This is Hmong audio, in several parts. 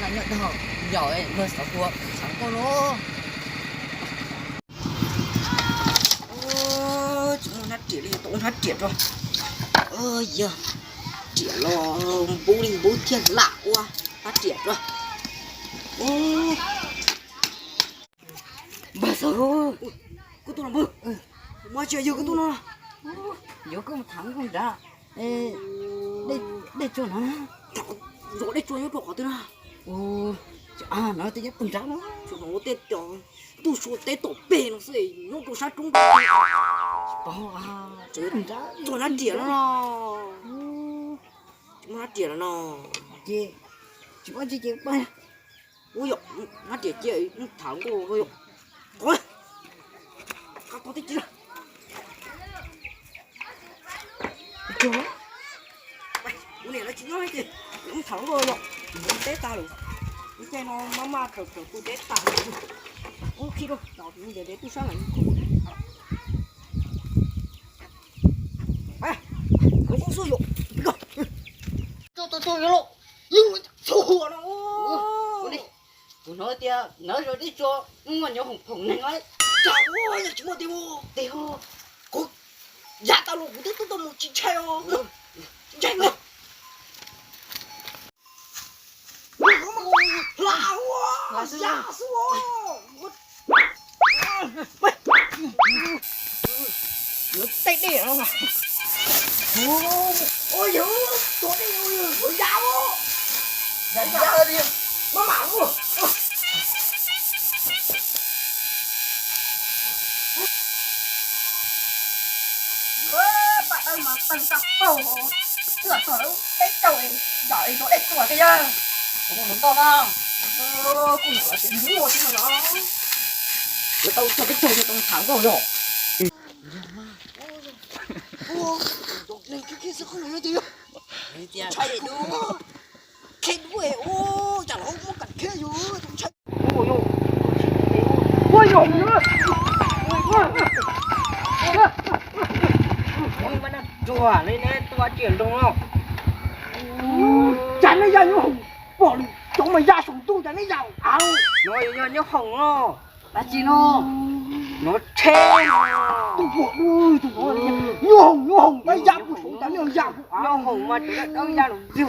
Nyob dag, yog luag xov tua thav nkauj los. Tsis muaj hnab riam li, tau hnab riam tso. Yog riam los npub li npub thiaj lam ua hnab riam tso. Npawg Xauv, koj tuaj no npawg. Muaj tsis yog koj tuaj no. Yuav koj mus tham koj nrad. Dej tsua no. Zov dej tsua nyob rau qhov twg na? No tej nyob pug nrad no. Tsuas no tej cov ntuj sua teb tom peg no xwb, nyob rau sab roob. Tsuas hnab riam no no. Tsis muaj hnab riam no. Ces tsis muaj tsi ces pab. Ua yom, hnab riam cia tham nkauj yom. Qhov qab tog teb ci. Kuv niam lawv tsis nyob ces tham nkauj yom. Kuv teb tag lawm. Lub caij no maj maj kawm kawm kuv teb tag lawm. Ub, khib rau, tau kuv niam dev tub sab lawm. Kuv xub yom. Tuaj tuaj tuaj yuav lauj. Yeej txhua no. Kuv hnov tias nawv zov dej tsua muaj nyob hoom phoom neeg lauj. Cas ua yog tsis muaj tiag. Tiag, kuv yav tas los kuv twb tuaj tuaj mus tsis ntshai os. Ntshai los. Hla ua, ya xu. Yuav tej dej no. Ua yog tua dej ua yog ya os. Ya ya li. Maj mam ua. Pab tawg mas tawg tag plaug, twb txog lub teb chaws es dam es tua dej tuaj tiag yog. Kuv mus hluav nkauj no. Kuv mus hluav nkauj no. Kuv tau txog teb chaws tau tham nkauj yog. Neeg khib khib xwb qhov no tiag. Ntshai dub, khib dub es ua cas los muab kam khib yus ntshai. Ua yog, tsuag li neb tua tsiaj nroo no. Cas neb ya nyob hoom pom li cov mas ya saum ntuj cas neb ya av. No yog nyob hoom no. Dab tsi no? No tsheb. Tus pom tus no nyob hoom nyob hoom tab ya pus saum cas neb ya kuv av. Nyob hoom mas cov dawb ya los vij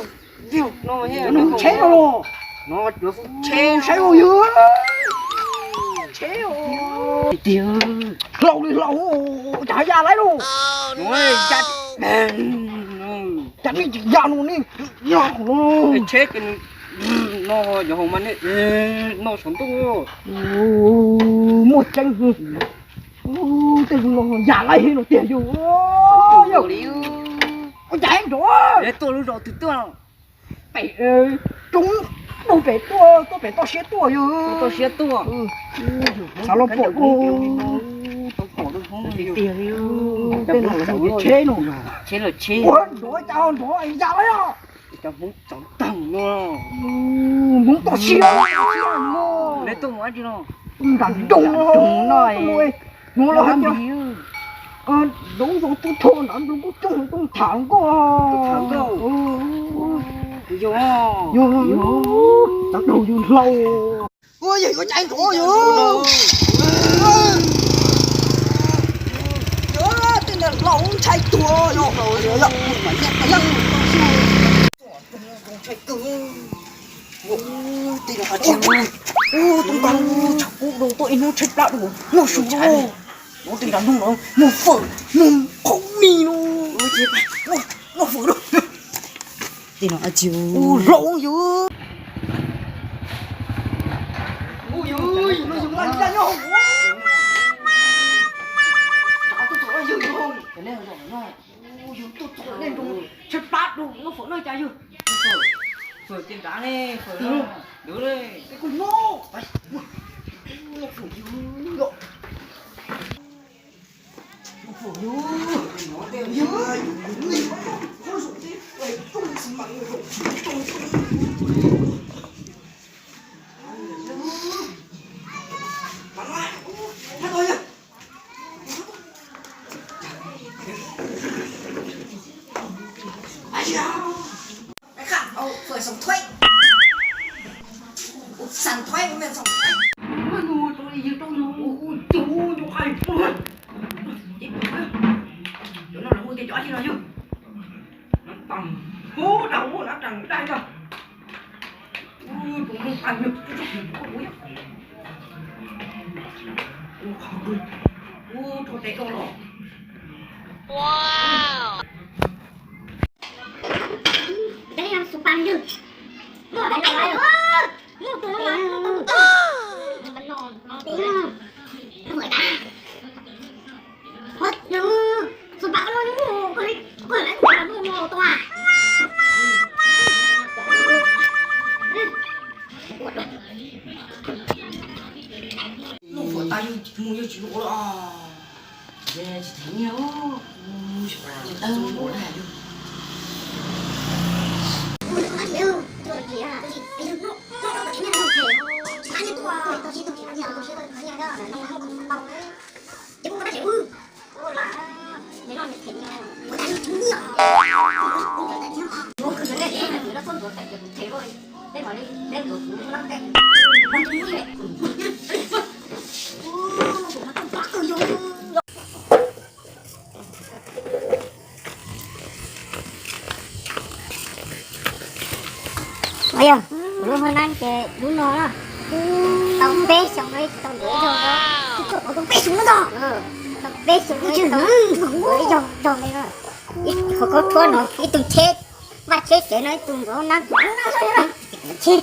vij no. Nws tsheb no los. No cov tsheb, tsheb ua yog. Tsheb tiag. Hlaus li hlaus, cas ya lawm los. No ya, cas nej tsis ya no ne. Ya no. Tsheb ces nws no yog hoom mas nej no saum ntuj. Muaj tseeb. Tej no yam laiv no tiag yog. Ua cas nrov tuaj lub zos twg tuaj? Pem roob, tuaj pem tuaj, tuaj pem toj siab tuaj yog. Toj siab tuaj. Xav los pom tiag. Tej no tsheb no. Tsheb los tsheb. Ua nrov cas nrov yam laiv os. Cov Hmoob txov tag no. Hmoob toj siab no. Neb tuaj mus dab tsi no? Nram nroog no. Nov los hais tias lub zos tub rho nram nroog kuj coob, tuaj tham nkauj. Yog, yog, yog, yog yus hlau. Ua yog yuav caiv nrov yog. Yog tej ntawd hlau ntshai tuag yog. Tej no qhov tsis, ub, tub nkaus, tshav kub rau tuaj ib hnub tshaib plab rau, muaj su rau. Ub, tej nram nroog no muaj fawm, muaj qhov mis no. Muaj fawm rau. Tej no ua cas hlauv yus. Ua yus, yus no yus mas ya nyob hauv. Yus tuaj txog nej nroog tshaib plab rau, muaj fawm no cas yus. Fawm ces nrad ne, fawm no. Dub ne. Kuv no. Xas Thoib, ua Xas Thoib. Ua, tus li yog rau yus, ua, ua, tus ua, tus hais ua. Ces tus, cov no lawv hu tias cov dab tsi no yog? Nab tas, hu rau ua nab tas dai tas. Ua, tus no tas yog tus tub tsob hwm ua ua yog. Ua, qhov kw, ua, rau tes rau los. Nuj fuam tas yus mus yus tsis ua los. Tsis thev nyiaj. Yog, kuv lub hoob nab ces lub no na, tau peb xyoo no tsis tau ntuav ib zaug no. Tau peb xyoo no tsis tau ntuav ib zaug no. Ib qhov khaub thuab no ib tug tsheb, vaj tsheb tsev no ib tug ntuav hoob nab. Tsheb.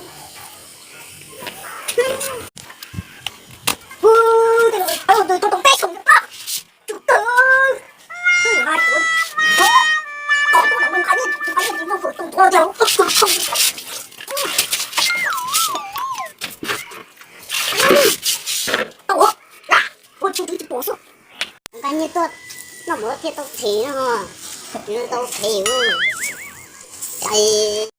Nqa nyiaj tuaj noj mov thiaj tau phem no, tsis tau phem. Cais